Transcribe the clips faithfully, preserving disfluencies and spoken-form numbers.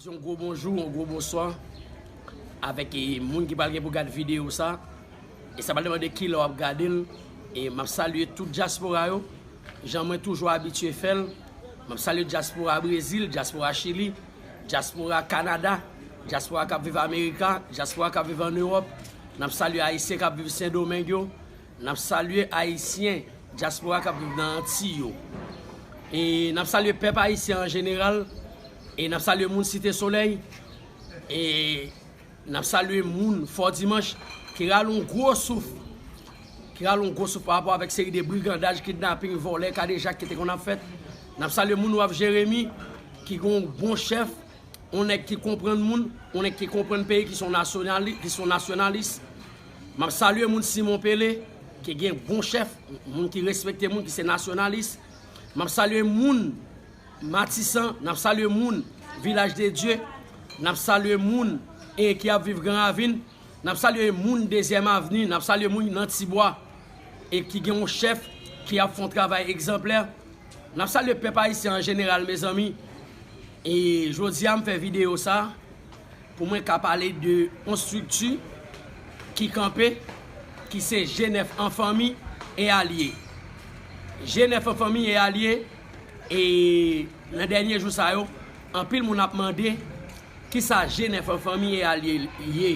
Yon gwo bonjou, yon gwo bonswa avèk e, moun ki pral gen pou gad videyo sa. E sa pral depann de kilè w ap gade l. E m ap salye tout dyaspora yo. Jan mwen toujou abitye fè l. M ap salye dyaspora Brezil, dyaspora Chili, dyaspora Kanada, dyaspora k ap viv Amerika, dyaspora k ap viv ann Ewòp. N ap salye Ayisyen k ap viv Sendomeng yo. N ap salye Ayisyen dyaspora k ap viv nan Antiy yo. E n ap salye pèp ayisyen an jeneral. E n ap salye moun Site Solèy. E n ap salye moun Fò Dimanch ki rale yon gwo souf. Ki rale yon gwo souf pa rapò avèk seri de brigandaj, kidnaping, vòlè, kadejak ki te konn ap fèt. N ap salye moun Waf Jeremi ki gen yon bon chèf, yon nèg ki konprann moun, yon nèg ki konprann peyi, ki se yon nasyonali-, ki se yon nasyonalis. M ap salye moun Simon Pele, ki gen bon chèf, moun ki respekte moun, ki se nasyonalis. M ap salye moun Matisan, n ap salye moun Vilaj de Dye, n ap salye moun e ki ap viv Gran Ravin, n ap salye moun Dezyèm Avni, n ap salye moun nan Tibwa e ki gen yon chèf ki ap fè yon travay egzanplè. N ap salye pèp ayisyen an jeneral, mezanmi. E jodi a, m fè videyo sa pou mwen ka pale de yon estrikti ki kanpe, ki se G nèf an fanmi e alye. G nèf an fanmi e alye, e nan dènye jou sa yo, anpil moun ap mande kisa G nèf an fanmi e alye ye.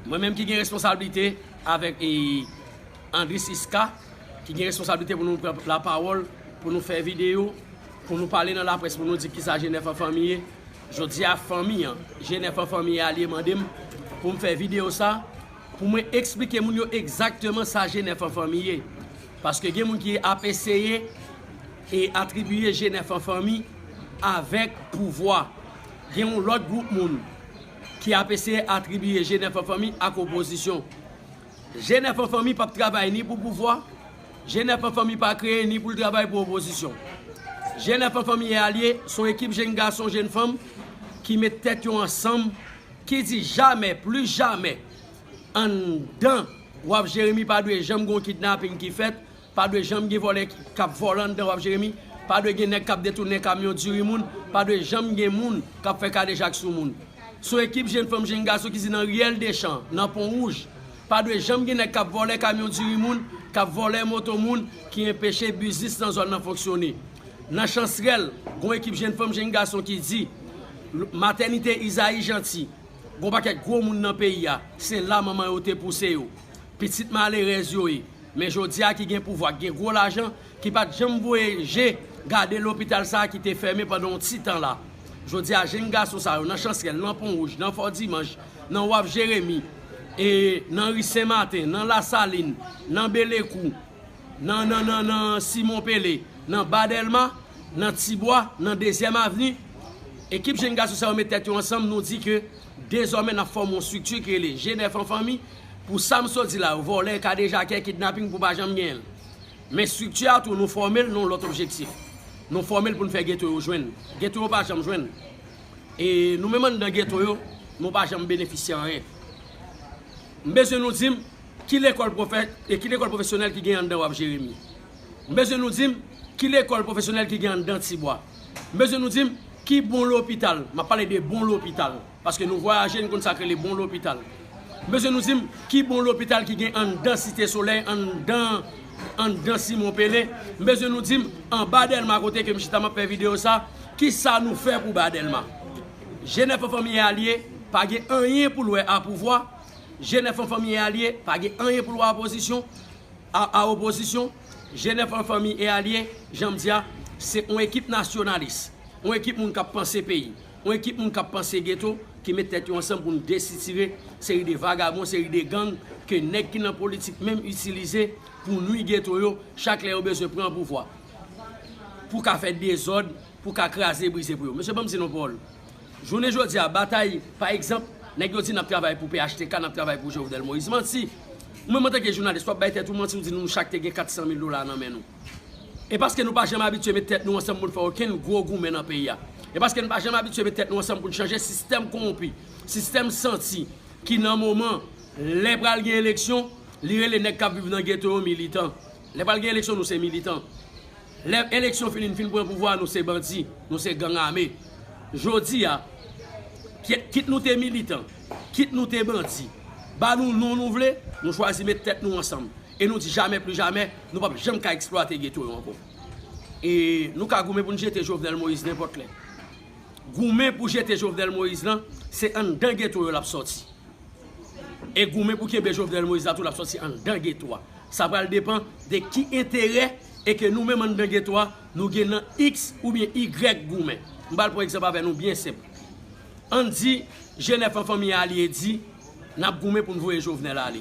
Mwen menm ki gen responsablite avèk, e, Andris Iska, ki gen responsablite pou nou pran lapawòl, pou nou fè videyo, pou nou pale nan laprès, pou nou di kisa G nèf an fanmi ye. Jodi a, fanmi an, G nèf an fanmi e alye mande m pou m fè videyo sa, pou mwen eksplike moun yo egzakteman sa G nèf an fanmi ye. Paske gen moun ki ap eseye e atribiye G nèf an fanmi avèk pouvwa. Gen yon lòt gwoup moun ki ap eseye atribiye G nèf an fanmi ak opozisyon. G nèf an fanmi p ap travay ni pou pouvwa, G nèf an fanmi pa kreye ni pou l travay pou opozisyon. G nèf an fanmi e alye se yon ekip jenn gason, jenn fanm ki met tèt yo ansanm, ki di jamè, plis jamè, anndan Waf Jeremi pa dwe janm gen yon kidnaping ki fèt, pa dwe janm gen vòlè k-, k ap vòlè anndan Waf Jeremi, pa dwe gen nèg k ap detounen kamyon diri moun, pa dwe janm gen moun k ap fè kadejak sou moun. Se yon ekip jenn fanm, jenn gason ki di nan riyèl Dechan, nan Pon Wouj, pa dwe janm gen nèg k ap vòlè kamyon diri moun, k ap vòlè moto moun, ki enpeche biznis nan zòn nan fonksyone. Nan Chansrèl, gen yon ekip jenn fanm, jenn gason ki di, l-, matènite Izayi Janti, gen yon pakèt gwo moun nan peyi a, se la manman yo te pouse yo. Pitit malerèz yo ye. Men jodi a ki gen pouvwa, ki gen gwo lajan, ki pa t janm voye je gade lopital sa a ki te fèmen pandan yon ti tan la. Jodi a, jenn gason sa yo, nan Chansrèl, nan Pon Wouj, nan Fò Dimanch, nan Waf Jeremi, e nan ri Sen Maten, nan Lasalin, nan Belekou, nan, nan, nan, nan Simon Pele, nan Ba Dèlma, nan Tibwa, nan Dezyèm Avni, ekip jenn gason sa yo met tèt yo ansanm, nou di ke dezòmè n ap fòme yon estrikti ki rele G nèf an fanmi, pou sa m sot di la yo, vòlè, kadejakè, kidnaping, pou pa janm genyen l. Men estrikti a tou, nou fòme l nan yon lòt objektif. Nou fòme l pou n fè geto yo jwenn. Geto yo pa janm jwenn. E nou menm anndan geto yo, nou pa janm benefisye anyen. M bezwen nou di m ki lekòl pwofè-, e ki lekòl pwofesyonèl ki gen anndan Waf Jeremi. M bezwen nou di m ki lekòl pwofesyonèl ki gen anndan Tibwa. M bezwen nou di m ki bon lopital, m ap pale de bon lopital, paske nou vwayaje, nou konn sa k rele bon lopital. M bezwen nou di m ki bon lopital ki gen anndan Site Solèy, anndan, anndan Simon Pele. M bezwen nou di m anba Dèlma kote ke m chita m ap fè videyo sa, kisa nou fè pou ba Dèlma. G nèf an fanmi e alye pa gen anyen pou l wè a pouvwa. G nèf an fanmi e alye pa gen anyen pou l wè a opozisyon. A, a opozisyon, G nèf an fanmi e alye, jan m di a, se yon ekip nasyonalis, yon ekip moun k ap panse peyi, yon ekip moun k ap panse geto, ki met tèt yo ansanm pou n desitire seri de vagabon, seri de gang ke nèg ki nan politik menm itilize pou nwi geto yo chak lè yo bezwen pran pouvwa, pou ka fè dezòd, pou ka kraze brize pou yo. Mesye, ban m di nou yon pawòl. Jounen jodi a, batay, pa egzanp, nèg yo di n ap travay pou P H T K, n ap travay pou Jovenel Moïse. Manti! Ou menm antanke jounalis, w ap bay tèt ou manti, ou di nou chak te gen kat san mil dola nan men nou. E paske nou pa janm abitye met tèt nou ansanm pou n fè okenn gwo goumen nan peyi a. E paske nou pa janm abitye met tèt nou ansanm pou n chanje sistèm kowonpi, sistèm santi, ki nan moman, lè pral gen eleksyon, li rele nèg k ap viv nan geto yo militan. Lè pral gen eleksyon, nou se militan. Lè eleksyon fini, n fin pran pouvwa, nou se bandi, nou se gang ame. Jodi a, kit nou te militan, kit nou te bandi, ba nou non nou vle, nou chwazi met tèt nou ansanm. E nou di jamè pli jamè, nou p ap janm ka eksplwate geto yo ankò. E nou ka goumen pou n jete Jovenel Moïse nenpòt lè. Goumen pou jete Jovenel Moïse lan, se anndan geto yo l ap sòti. E goumen pou kenbe Jovenel Moïse la tou l ap sòti anndan geto a. Sa pral depann de ki enterè e ke nou menm anndan geto a, nou gen nan X oubyen Y goumen. M pral pran egzanp avè nou byen senp. Ann di, G nèf an fanmi alye di, n ap goumen pou n voye Jovenel ale.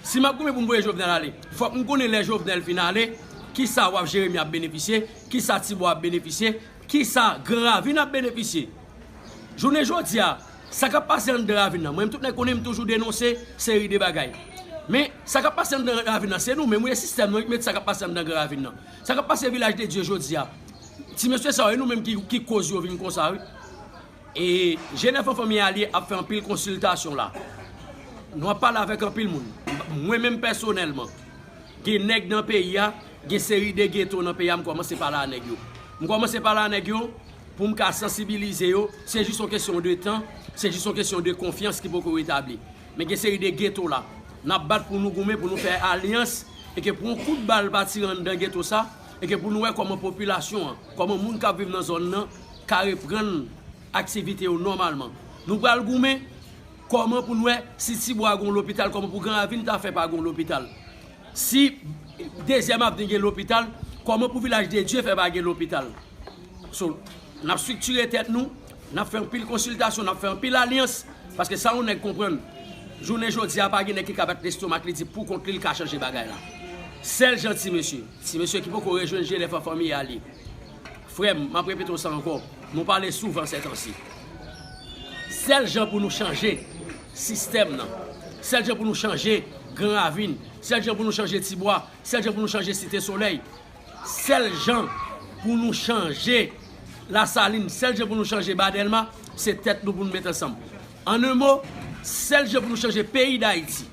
Si m ap goumen pou m voye Jovenel ale, fòk m konnen lè Jovenel fin ale, kisa Waf Jeremi ap benefisye, kisa Tibwa ap benefisye, kisa Gran Ravin ap benefisye. Jounen jodi a, sa k ap pase anndan ravin nan, mwen menm tout nèg konnen m toujou denonse seri de bagay. Men, sa k ap pase anndan ravin nan, se nou menm, wi, e sistèm nan ki mete sa k ap pase anndan Gran Ravin nan. Sa k ap pase Vilaj de Dye jodi a, ti mesye sa yo, e nou menm ki, ki koz yo vin konsa, wi. E G nèf an fanmi alye ap fè anpil konsiltasyon la. Nou ap pale avèk anpil moun. Mwen menm pèsonèlman, gen nèg nan peyi a, gen seri de geto nan peyi a, m kòmanse pale a nèg yo. M kòmanse pale a nèg yo pou m ka sansibilize yo. Se jis yon kesyon de tan, se jis yon kesyon de konfyans ki poko retabli. Men gen seri de geto la, n ap bat pou nou goumen, pou nou fè alyans, e ke pou yon kout bal pa tire anndan geto sa, e ke pou nou wè kòman popilasyon an, kòman moun k ap viv nan zòn nan, ka reprann aktivite yo nòmalman. Nou pral goumen kòman pou n wè si Tibwa gen yon lopital, kòman pou Gran Ravin ta fè pa gen yon lopital. Si Dezyèm Avni gen lopital, kòman pou Vilaj de Dye fè pa gen lopital? So, n ap estriktire tèt nou, n ap fè anpil konsiltasyon, n ap fè anpil alyans, paske sa yon nèg konprann, jounen jodi a pa gen nèg ki ka bat lestomak li di pou kont li l ka chanje bagay la. Sèl jan ti mesye, ti mesye ki poko rejwenn G nèf an fanmi alye. Frè m, m ap repete w sa ankò, nou pale souvan sètansi. Sèl jan pou nou chanje sistèm nan, sèl jan pou nou chanje Gran Ravin, sèl jan pou nou chanje Tibwa, sèl jan pou nou chanje Site Solèy, sèl jan pou nou chanje Lasalin, sèl jan pou nou chanje Ba Dèlma, se tèt nou pou nou met ansanm. An en mo, sèl jan pou nou chanje peyi Dayiti,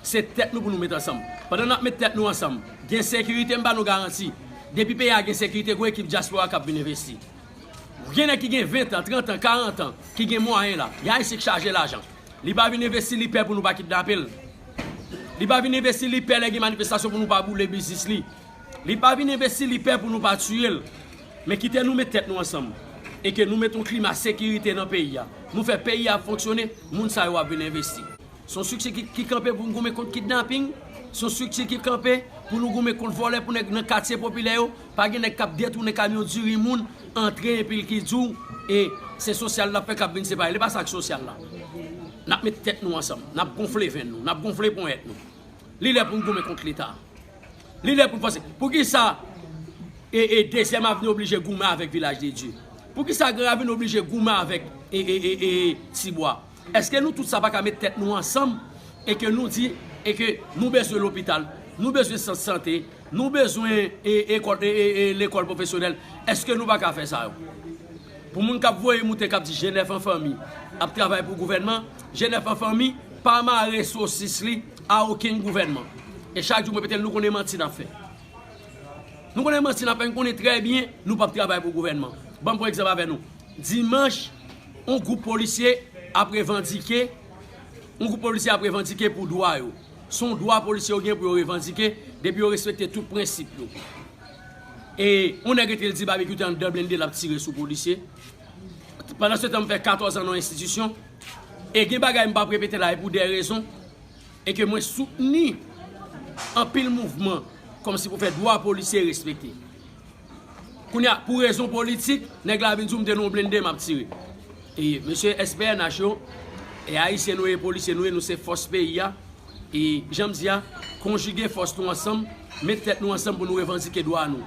se tèt nou pou nou met ansanm. Pandan n ap met tèt nou ansanm, gen sekirite, m ba nou garanti, depi peyi a gen sekirite, gon ekip dyaspora k ap vin envesti. Gen nèg ki gen ven tan, trant an, karant an, ki gen mwayen la. Gen Ayisyen k chaje lajan. Li pa vin envesti, li pè pou nou pa kidnape l. Li pa vin envesti, li pè lè gen manifestasyon pou nou pa boule biznis li. Li pa vin envesti, li pè pou nou pa tiye l. Men kite nou met tèt nou ansanm. E ke nou met yon klima sekirite nan peyi a. Nou fè peyi a fonksyone, moun sa yo ap vin envesti. Se yon estrikti ki, ki kanpe pou n goumen kont kidnaping. Se yon estrikti ki kanpe pou nou goumen kont vòlè, pou nèg nan katye popilè yo. Pa gen nèg k ap detounen kamyon diri moun, antre epi l ki di w, e se sosyal n ap fè k ap vin separe. Li pa sa k sosyal la. N ap met tèt nou ansanm. N ap gonfle venn nou. N ap gonfle ponyèt nou. Li lè pou n goumen kont Leta. Li lè pou n fòse. Poukisa e, e Dezyèm Avni oblije goumen avèk Vilaj de Dye? Poukisa Gran Ravin oblije goumen avèk e, e, e, e Tibwa? Èske nou tout sa pa ka met tèt nou ansanm e ke nou di e ke nou bezwen lopital, nou bezwen sant sante, nou bezwen e, ekòl, e, e, e, lekòl pwofesyonèl? Èske nou pa ka fè sa yo? Pou moun k ap voye moute k ap di G nèf an fanmi ap travay pou gouvènman, G nèf an fanmi pa mare sosis li a okenn gouvènman. E chak jou m repete l, nou konnen manti n ap fè. Nou konnen manti n ap fè, n konnen trè byen nou p ap travay pou gouvènman. Ban m pran egzanp avè nou. Dimanch, yon gwoup polisye ap revandike, yon gwoup polisye ap revandike pou dwa yo. Se yon dwa polisye yo gen pou yo revandike, depi yo respekte tout prensip yo. E yon nèg rete l di Babekyou te anndan blende l ap tire sou polisye. Pandansetan, m fè katòz an nan yon enstitisyon. E gen bagay m p ap repete la, e pou de rezon. E ke mwen soutni anpil mouvman kòmsi pou fè dwa polisye respekte. Kounye a, pou rezon politik, nèg la vin di w m te nan yon blende m ap tire. E mesye S P N H yo, e ayisyen nou ye, polisye nou ye, nou se fòs peyi a. E jan m di a, konjige fòs nou ansanm, met tèt nou ansanm pou nou revandike dwa nou.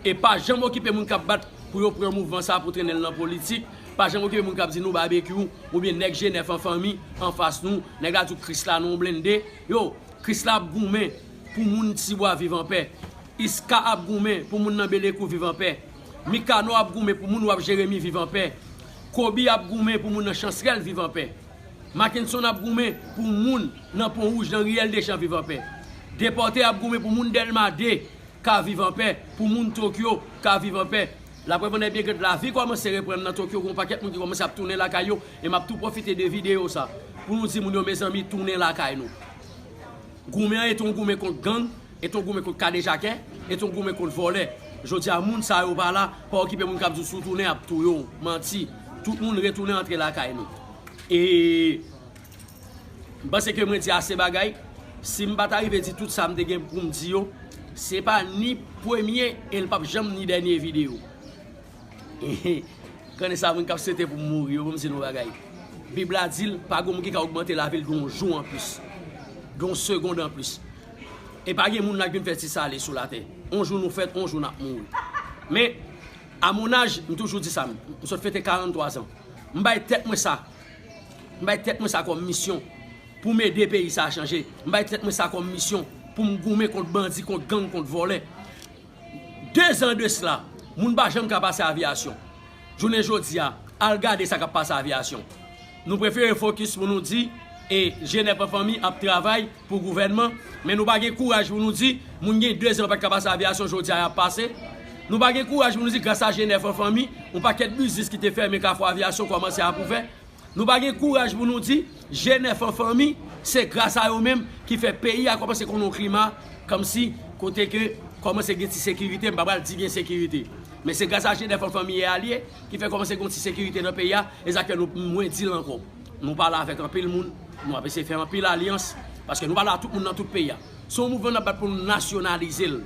E pa janm okipe moun k ap bat pou yo pran mouvman sa a pou trennen l nan politik. Pa janm okipe moun k ap di nou Babekyou oubyen nèg G nèf an fanmi anfas nou. Nèg la di w Krisla nan yon blende. Yo, Krisla ap goumen pou moun Tibwa viv anpè. Iska ap goumen pou moun nan Belekou viv anpè. Mikano ap goumen pou moun Waf Jeremi viv anpè. Kobi ap goumen pou moun nan Chansrèl viv anpè. Mackenson ap goumen pou moun nan Pon Wouj, nan Riyèl Dechan viv anpè. Depòte ap goumen pou moun Dèlma de ka viv anpè, pou moun Tokyo ka viv anpè. Laprèv annè byen grèt, lavi kòmanse reprann nan Tokyo, gen yon pakèt moun ki kòmanse ap tounen lakay yo, e m ap tou pwofite de videyo sa pou nou di moun yo, mezanmi, tounen lakay nou. Goumen an ete yon goumen kont gang, ete yon goumen kont kadejakè, ete yon goumen kont vòlè. Jodi a, moun sa yo pa la, pa okipe moun k ap di w si w tounen, y ap touye w. Manti. Tout moun retounen antre lakay nou. E M panse ke mwen di ase bagay. Si m pa ta rive di tout sa m te gen pou m di yo, se pa ni premye e l p ap janm ni dènye videyo. Konnen sa, moun k ap swete pou m mouri yo, ban m di nou yon bagay. Bib la di l, pa gen moun ki ka ogmante lavi l de yon jou anplis, de yon segond anplis. E pa gen moun la k vin fè ti sale sou latè. On jou nou fèt, on jou n ap mouri. Men, a mon âge, m toujou di sa, m sot fete karannntwa zan. M bay tèt mwen sa. M bay tèt mwen sa kòm misyon pou m ede peyi sa a chanje. M bay tèt mwen sa kòm misyon pou m goumen kont bandi, kont gang, kont vòlè. De zan de sila, moun pa janm ka pase aviyasyon. Jounen jodi a, al gade sa k ap pase aviyasyon. Nou prefere fokis pou nou di, e, G nèf an fanmi ap travay pou gouvènman, men nou pa gen kouraj pou nou di, moun gen de zan yo pa t ka pase aviyasyon, jodi a y ap pase. Nou pa gen kouraj pou nou di, gras a G nèf an fanmi, yon pakèt biznis ki te fèmen Kafou Aviyasyon kòmanse ap ouvè. Nou pa gen kouraj pou nou di, G nèf an fanmi, se gras a yo menm ki fè peyi a kòmanse konn yon klima, kòmsi, kote ke kòmanse gen ti sekirite, m pa pral di gen sekirite. Men se gras a G nèf an fanmi e alye ki fè kòmanse gen yon ti sekirite nan peyi a, e sa k fè nou, mwen di l ankò. Nou pale avèk anpil moun, nou ap eseye fè anpil alyans, paske nou pale a tout moun nan tout peyi a. Se yon mouvman n ap bat pou nou nasyonalize l.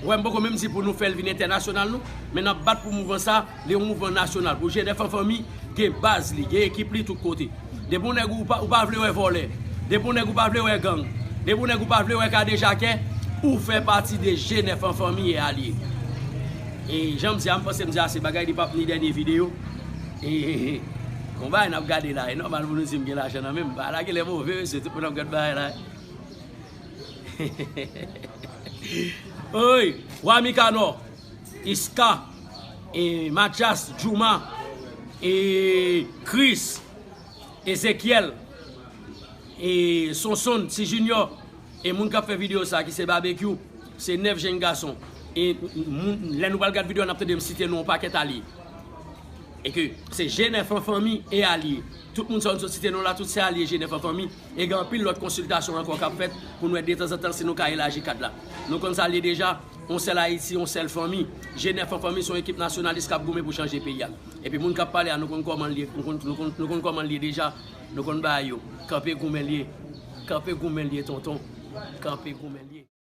Ou wè, m poko menm di pou nou fè l vin entènasyonal, non, men n ap bat pou mouvman sa, li yon mouvman nasyonal. Pou G nèf an fanmi, gen baz li, gen ekip li tout kote. Depi yon nèg ou pa, ou pa vle wè vòlè, depi yon nèg ou pa vle wè gang, depi yon nèg ou pa vle wè kadejakè, ou fè pati de G nèf an fanmi e alye. E jan m di a, m panse m di ase bagay, li p ap ni dènye videyo. E, e, e, e. Bon, bagay n ap gade la, e nòmal pou nou di m gen lajan nan men m. Bagay la genlè move, mesye, tout moun ap gad bagay la. Oy, Wa Mikanò, Iska, e, Mathias, Juma, e, Chris, Ezekiel, e, Sonson, Ti Junior, e moun k ap fè videyo sa ki se Babekyou, se nèf jenn gason. E moun, lè nou pral gad videyo a, n ap tande m site non yon pakèt alye. E ke se G nèf an fanmi e alye. Tout moun sa yo m sot site non la, tout se alye G nèf an fanmi. E gen anpil lòt konsiltasyon ankò k ap fèt pou nou wè detanzantan si nou ka elaji kad la. Nou konn sa l ye deja, yon sèl Ayiti, yon sèl fanmi. G nèf an fanmi se yon ekip nasyonalis k ap goumen pou chanje peyi a. Epi moun k ap pale a, nou konn kòman l ye, nou konn, nou konn, nou konn kòman l ye deja. Nou konn bagay yo. Kanpe goumen l ye. Kanpe goumen l ye, tonton. Kanpe goumen l ye.